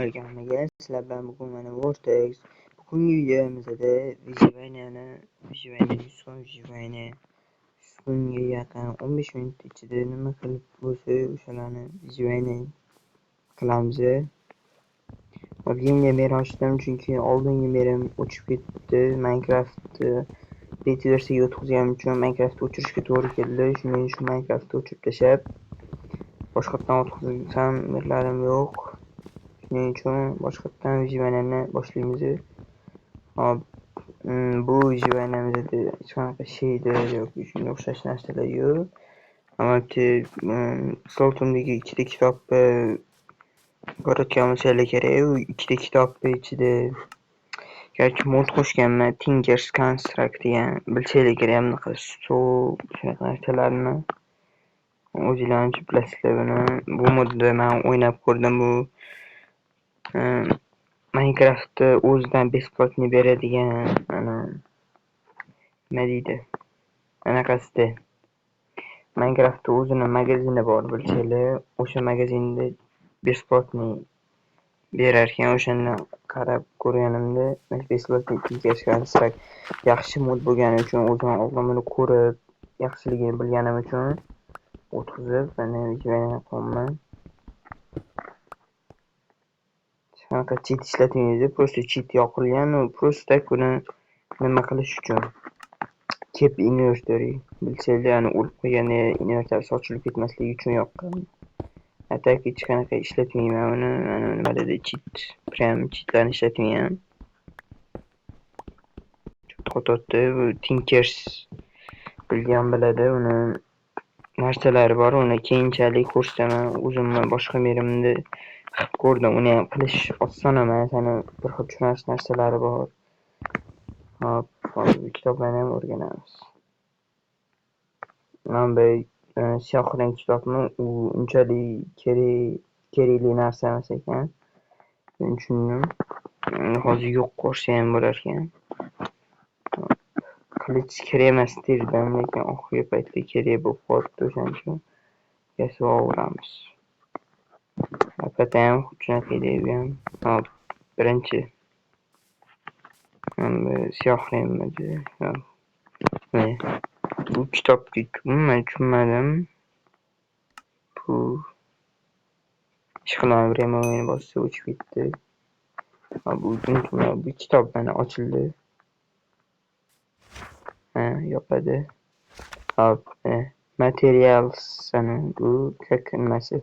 Assalomu alaykum. Sizlar bilan bugun mana Vortex. Bugungi videomizda выживание 100 kun выживание 100 kunga yaqin 15 minut ichida nima qilib bo'lsa o'shalarni выживание qilamiz. Yangi mer ochdim, chunki oldingi merim o'chib ketdi. Minecraftni beta versiyaga o'tkazganim uchun Minecraftni o'chirishga to'g'ri keldi. Shuning uchun Minecraftni o'chirib tashlab, boshqatdan o'tkazsam merlarim yo'q. Shuning uchun boshqatdan выживание ni boshlaymiz. Hop, bu выживание mizda hech qanaqa shader yoki shunga o'xshash narsalar yo'q. Ammo stoltimdagi ikkita kitobni ko'rayotgan bo'lsanglar kerak. U ikkita kitobni ichida garchi mod qo'shganman, Tinker's Construct degan, bilsanglar kerak, bunaqa stol, shunaqa narsalarni o'zinglar ancha bilasizlar buni. Bu modda men o'ynab ko'rdim. Bu Minecraftni o'zidan бесплатный beradigan, ana nima deydi, anaqasida Minecraftni o'zini magazini bor, bilsanglar, o'sha magazinda бесплатный berar ekan. O'shani qarab ko'rganimda бесплатный Tinker's Construct yaxshi mod bo'lgani uchun, o'zim oldin buni ko'rib yaxshiligini bilganim uchun o'tkazib mana выживание qilyapman. Hech qanaqa cheat ishlatmaymiz, просто cheat yoqilgan, u просто так buni nima qilish uchun. Keep inventory, bilsanglar, ya'ni o'lib qolganda inventar sochilib ketmasligi uchun yoqqan. A так hech qanaqa ishlatmayman uni, mana nima dedi, cheat, prям cheatlarni ishlatmayman. Qotyapti, bu Tinkers bilgan biladi, uni narsalari bor, uni keyinchalik ko'rsataman. O'zimni boshqa merimda qilib ko'rdim, uni ham qilish oson emas, yana bir xil tushunish narsalari bor. Hop, hozir kitoblarni ham o'rganamiz. Mana bu siyoh rang kitobni, u unchalik kerakli narsa emas ekan. Men tushundim. Hozir yo'q ko'rsa ham bo'lar ekan. Qilich kerak emas derdim, lekin oxirgi paytda kerak bo'lib qolibdi, o'shaning uchun yasab olamiz. Lopata ham xuddi shunaqa edi bu ham. Hop, birinchi. Mana bu siyoh rangmidi? Bu kitobga umuman tushunmadim. Bu ishqilib removeni bossa o'chib ketdi. Bu bu kitob mana ochildi. Ha, yopadi. Hop, materials, ana bu как nimasi?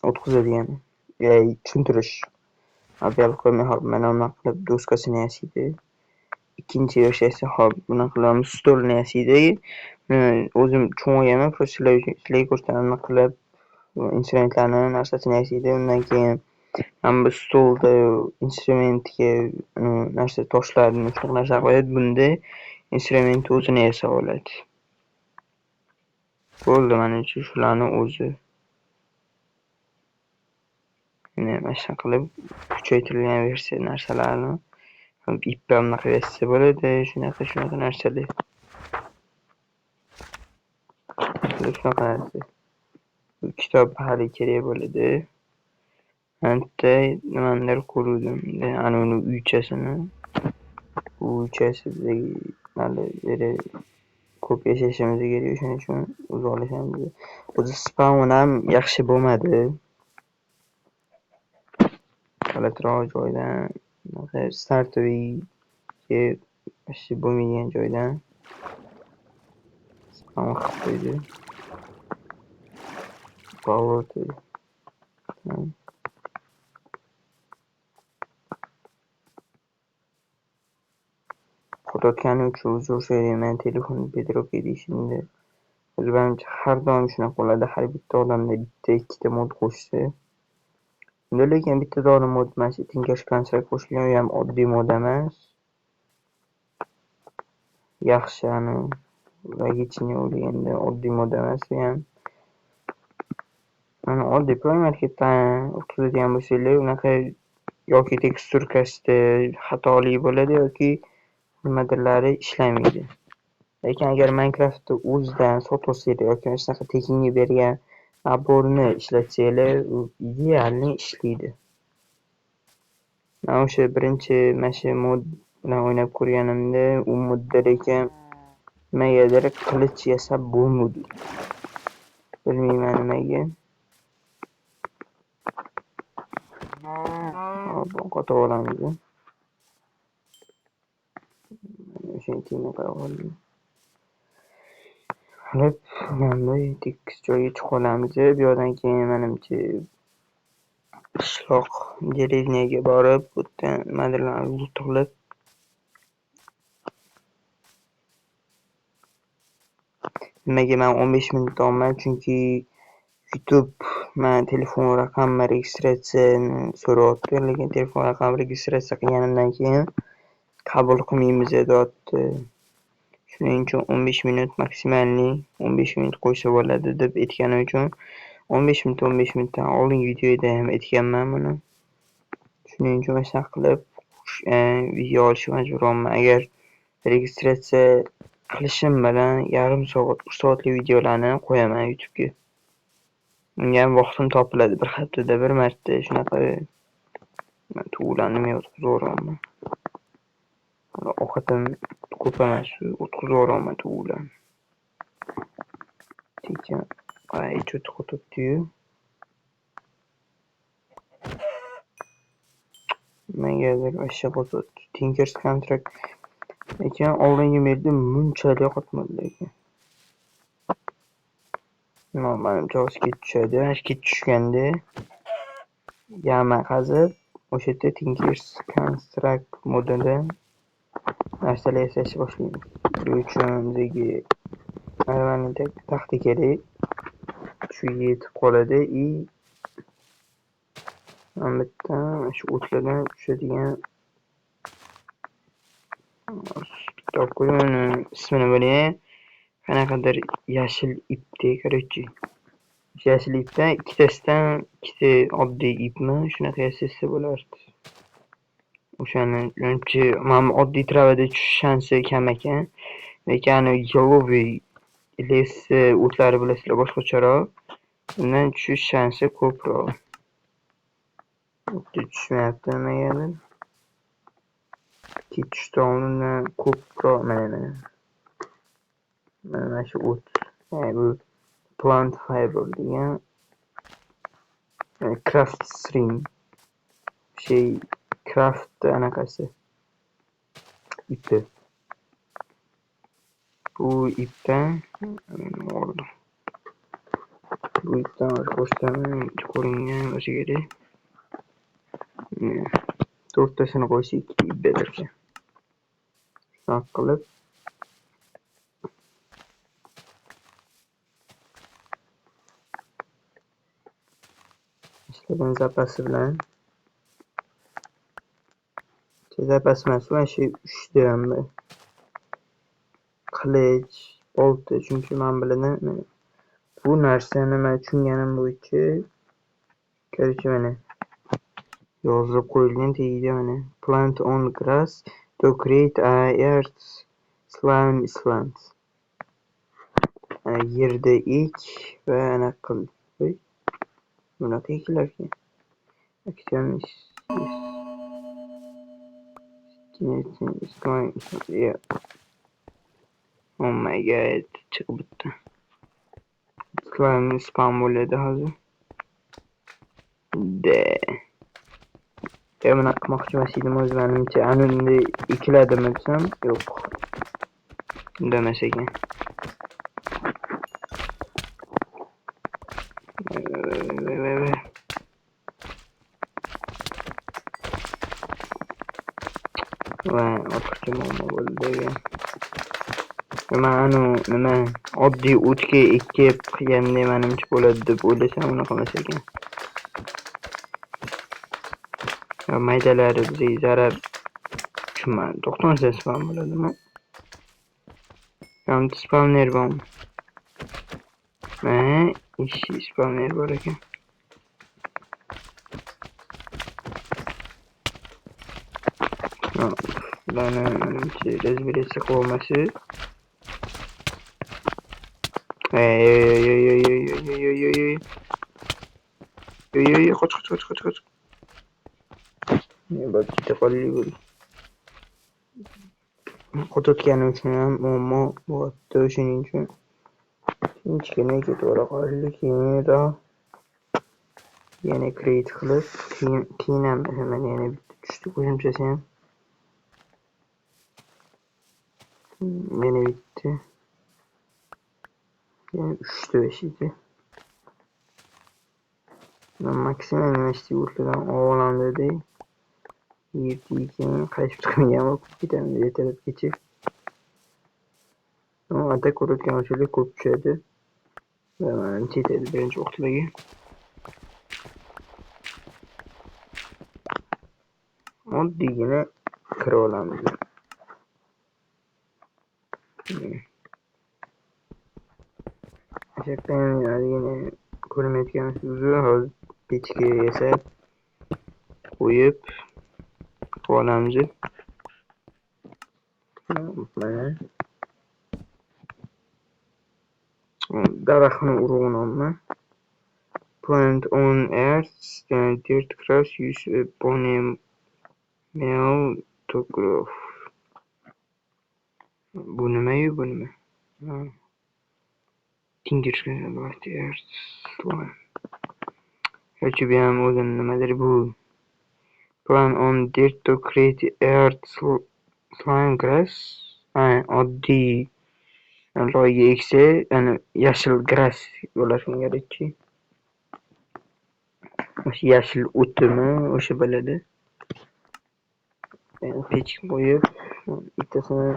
O'tkazadigan, tushuntirish. Hop, hop, mana bunaqa qilib doskasini yasaydi. Ikkinchi versiyasi, hop, bunaqa qilib stolni yasaydi. O'zim tushunib olganman, просто sizlarga ko'rsataman, bunaqa qilib instrumentlarni narsasini yasaydi. Undan keyin mana bu stolda instrumentga narsa toshlarni shunaqa narsa qo'yadi. Bunda instrumentni o'zini yasab oladi. Bo'ldi, manimcha shularni o'zi. Mana shunaqa qilib kuchaytirilgan versiya narsalarni ip ham bunaqa yasasa bo'ladi, shunaqa shunaqa narsalar. Shunaqa narsa. Bu kitob hali kerak bo'ladi. Bitta nimanidir ko'ruvdim, ana uni uychasini. Bu uychasi bizga hali ko'p yashashimiz kerak, o'shaning uchun uzoqlashamiz. O'zi spawn ham yaxshi bo'lmadi. G'alatiroq joydan, startoviyga вообще bo'lmaydigan joydan spawn qilib qo'ydi. Болото. Qotayotgani uchun uzr so'rayman, telefon bedrock edishimda. O'zi manimcha har doim shunaqa bo'ladi, har bitta odamda bitta ikkita mod qo'shsa. Unda lekin bitta dona mod, mana shu Tinker's Construct qo'shilgan, u ham oddiy mod emas. Yaxshi, ani логичный o'ylaganda oddiy mod emas u ham. Mana oddiy Play Marketdan o'tkazadigan bo'lsanglar, unaqa yoki teksturkasida xatolik bo'ladi yoki nimadirlari ishlamaydi. Lekin agar Minecraftni o'zidan sotib olsanglar yoki mana shunaqa tekinga bergan Naborni ishlatsanglar, u idealni ishlaydi. Men o'sha birinchi mana shu mod bilan o'ynab ko'rganimda, u modda lekin nimagadir qilich yasab bo'lmadi. Bilmayman nimaga. Hop, qotib olamiz. O'sha tegmay qo'ya qoldim. Olib, mana tekis joyga chiqib olamiz. Bu yoqdan keyin menimcha qishloq деревня ga borib, bu yerdan nimadirlarni loot qilib nimaga men 15 minut olman? Chunki YouTube men telefon raqamimni registratsiyani so'rayapti, lekin telefon raqamimni registratsiya qilganimdan keyin qabul qilmaymiz deyapti. Shuning uchun 15 minut maksimalniy 15 minut qo'ysa bo'ladi deb aytganim uchun 15 minut 15 minutdan oldingi videoda ham aytganman buni. Shuning uchun mana shunaqa qilib video olishga majburman. Agar registratsiya qilishim bilan yarim soat, 3 soatlik videolarni qo'yaman YouTube'ga. Unga ham vaqtim topiladi, bir haftada bir marta shunaqa men tovuqlarni nimaga o'tkazaveryapman. Ovqatim ko'p emas, o'tkazaveryapman tovuqlarni. Tekin ay cho'ti qotibdi-yu. Nimagadir вообще qotibdi. Tinkers Contract lekin oldingi merda bunchalik qotmadi lekin. Nima, manimcha hozir kech tushadi. Mana shu kech tushganda yama qazib, o'sha yerda Tinkers Construct modida narsalar yasashni boshlaymiz. Buning uchun bizga normalniy taxta kerak. Shu yetib qoladi и mana bu yerdan shu o'tlardan tushadigan bitta olib qo'ying, uni ismini biling. Qanaqadir yashil ipda, короче. O'sha yashil ipdan ikkitasidan ikkita oddiy ipmi shunaqa yasasa bo'lardi. O'shani menimcha mana bu oddiy travada tushish shansi kam ekan. Lekin ani yellowy les o'tlari bilasizlar boshqacharoq. Undan tushish shansi ko'proq. O'tda tushmayapti nimagadir. Kech tushdi oldindan ko'proq mana mana. Mana shu o't. Ya'ni bu plant fiber degan craft string şey craft anaqasi ipi. Bu ipdan oldim. Bu ipdan ko'rsataman, ko'ringan bo'lsa kerak. To'rttasini qo'ysa ikkita ip berar ekan. Shunaqa qilib ishlardan zapasi bilan zapasi emas, mana shu uchta qilich, bolta, chunki men bilaman bu narsani men tushunganim bo'yicha, короче, mana yozib qo'yilgan tagida mana plant on grass to create a earth slime island. Yerda ek va anaqa qil. Bunaqa ekilar ekan. Oh my god, chiqib bitdi. Slime spam bo'ladi hozir. De. Ya bunaqa qilmoqchi emas edim o'zi menimcha. Ana unda ekiladimi desam, yo'q. Unda emas ekan. Va ortiqcha muammo bo'ldi degan. Man anu nima oddiy o'tga ekib qilganda menimcha bo'ladi deb o'ylasam unaqa emas ekan. Maydalari bizga zarar tushunmadim. To'xtamasa spam bo'ladimi? Hamda spamner bormi? Mana ishi spamner bor ekan. Ularni menimcha разберется qilolmasi. Ey ey ey ey ey ey ey ey ey. Ey, qoch qoch qoch qoch qoch. Ne bor, keta qoldik bu. Qotayotgani uchun ham muammo bo'lyapti, shuning uchun tinchgina ketavera qoldik. Keyinroq yana create qilib, keyin ham mana yana bitta tushdi qo'shimchasi ham. Yana bitta. Yana 3ta edi. Maksimal nima o'rtadan olamiz. Keyin qaytib chiqmagan bo'lib ketamiz ertalabgacha. Atak ko'rayotgan bo'lsak ko'p tushadi. Va manimcha yetadi birinchi vaqtlarga. Oddiygina kira olamiz. O'sha ko'rinmayotgan o'zi hozir pechka yasab qo'yib olamiz. Mana daraxtni urug'ini olma. Plant on earth, dirt grass, use a bone meal to grow. Bu nima-yu, bu nima? Tinkers earth slime. Yoki bu ham o'zini nimadir bu. Plan on dirt to create earth slime grass. Oddiy loyga eksa, ya'ni yashil grass bo'lar ekan короче. O'sha yashil o'timi o'sha bo'ladi. Endi pechka qo'yib, bittasini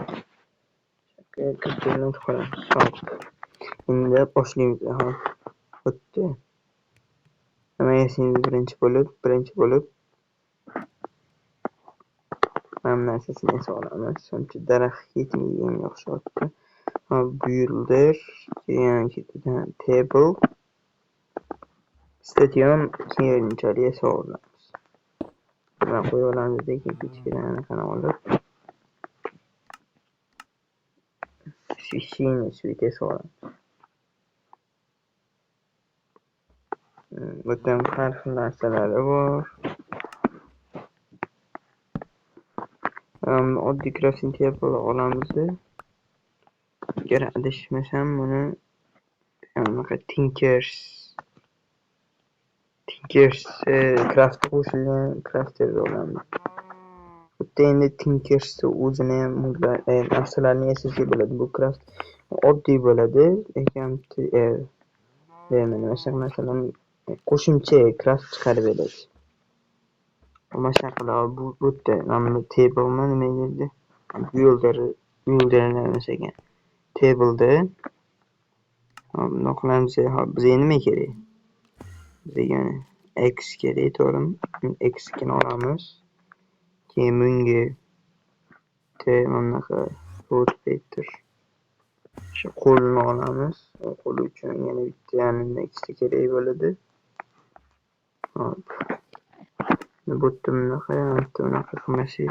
kirib qo'yamiz. Hop. Endi boshlaymiz. Hop. O'tdi. Nima yasaymiz birinchi bo'lib? Birinchi bo'lib mana bu narsasini yasab olamiz. Shuncha daraxt yetmaydiganga o'xshatdi. Hop, builder, keyin ketidan table, station keyinchalik yasab olamiz. Nima qo'yib olamiz, keyin pechkadan anaqani olib священный svet yasab olamiz. Bu yerda ham har xil narsalari bor. Oddiy crafting table olamiz. Agar adashmasam buni anaqa Tinkers craft qo'shilgan crafterni olamiz. Bu yerda endi Tinkersni o'zini ham narsalarni yasasak bo'ladi. Bu craft oddiy bo'ladi, lekin mana shunaqa narsalarni qo'shimcha craft chiqarib beradi. Mana shunaqa qilib bu yerda mana bu tablemi nima edi? Builder nima ekan? Tableda hop, bundoq qilamiz. Hop, bizga nima kerak? Bizga x kerak, to'g'rimi? X ni olamiz. Keyin bunga t mana bunaqa rotator shu qo'lni olamiz. Qo'l uchun yana bitta yana ikkita kerak bo'ladi. Hop. Bu yerda bunaqa, bitta bunaqa qilmasak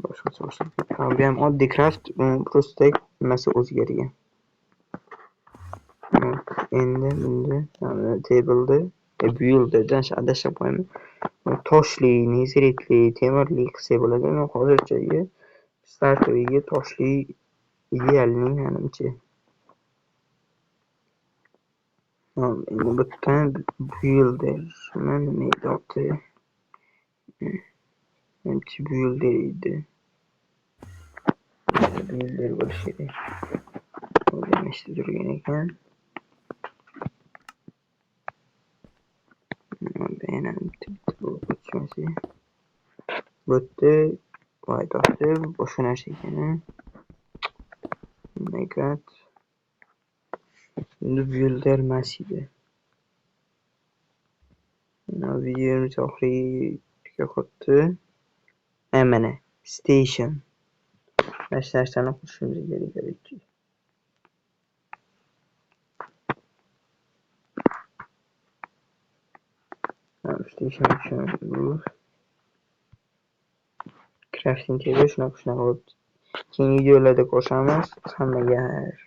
boshqacha boshlab ketdi. Bu ham oddiy craft, просто nimasi o'zgargan. Endi bunda tableda builderdan adashib qo'ymayman. Toshli, nezritli, temirli qilsak bo'ladi. Men hozirchaga starterga toshli idealning menimcha. Endi bu yerdan builder nima edi oti? Menimcha builder edi. Builder bo'lishi kerak. Mana shu turgan ekan. Yana bitta bo'lib o'tmasa. Bu yerda voy to'xta, boshqa narsa ekan. Oh my god. Endi builder emas edi. Mana videomiz oxiriga tugab qolibdi. Mana station. Mana shu narsani qo'shishimiz kerak. Station uchun bu crafting table shunaqa shunaqa bo'libdi. Keyingi videolarda ko'rishamiz. Hammaga xayr.